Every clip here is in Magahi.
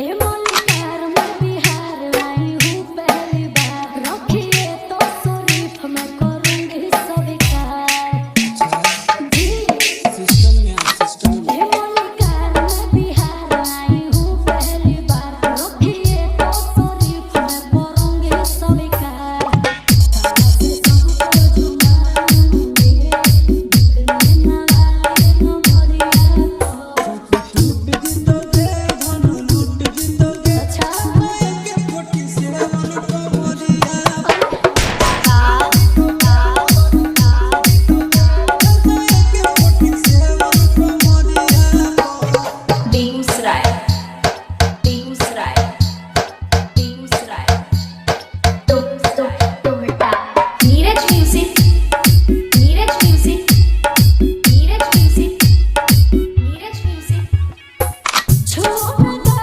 ए मलिकार मैं बिहार आई हूँ पहली बार, रखिए तो शरीफ मैं करूँगी स्वीकार। जी सिस्टम में आ, सिस्टम में। ए मलिकार मैं बिहार आई हूँ पहली बार, रखिए तो शरीफ मैं करूँगी स्वीकार। सबको झुमाऊंगी, बिकने ना वाले नंबरिया को। टूट जितोगे धन लूट जितोगे। अच्छा। के फोटी से मन कमरिया। के फोटी से मन कमरिया। Begusarai Begusarai Begusarai. Neeraj music, Neeraj music, Neeraj music, Neeraj music. छोड़ना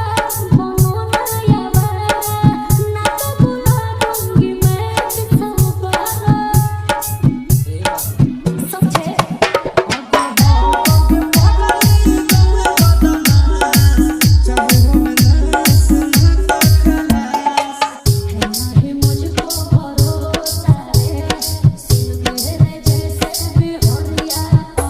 बनो ना यावारा, ना तो बुला दूंगी मैं दोबारा। समझे? है नहीं मुझको भरोसा रे, सुन मेरे जैसे भी होरिया को।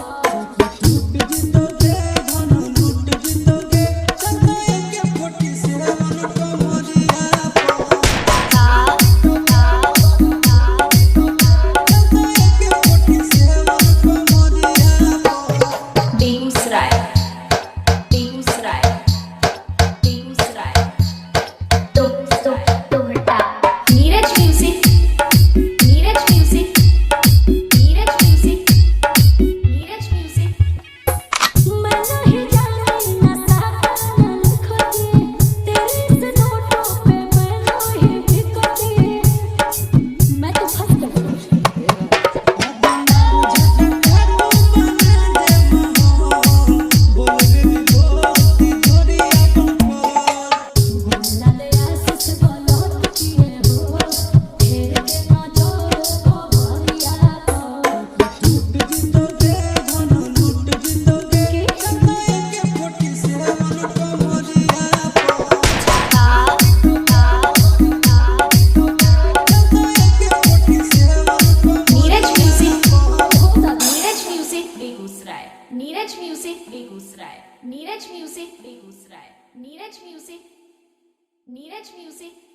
Begusarai Begusarai Begusarai. Neeraj music, Neeraj music, Neeraj music, Neeraj music. मैं नहीं जानी ना साथ ना लिखोगी, तेरे इस नोटों पे मैं नहीं बिकोगी। मैं तो फंस गई। लाल आशीष गलत किए हो, फेर के नजर को भरिया को। Neeraj music, Neeraj music Begusarai, Neeraj music Begusarai, Neeraj music Begusarai, Neeraj music, Neeraj music.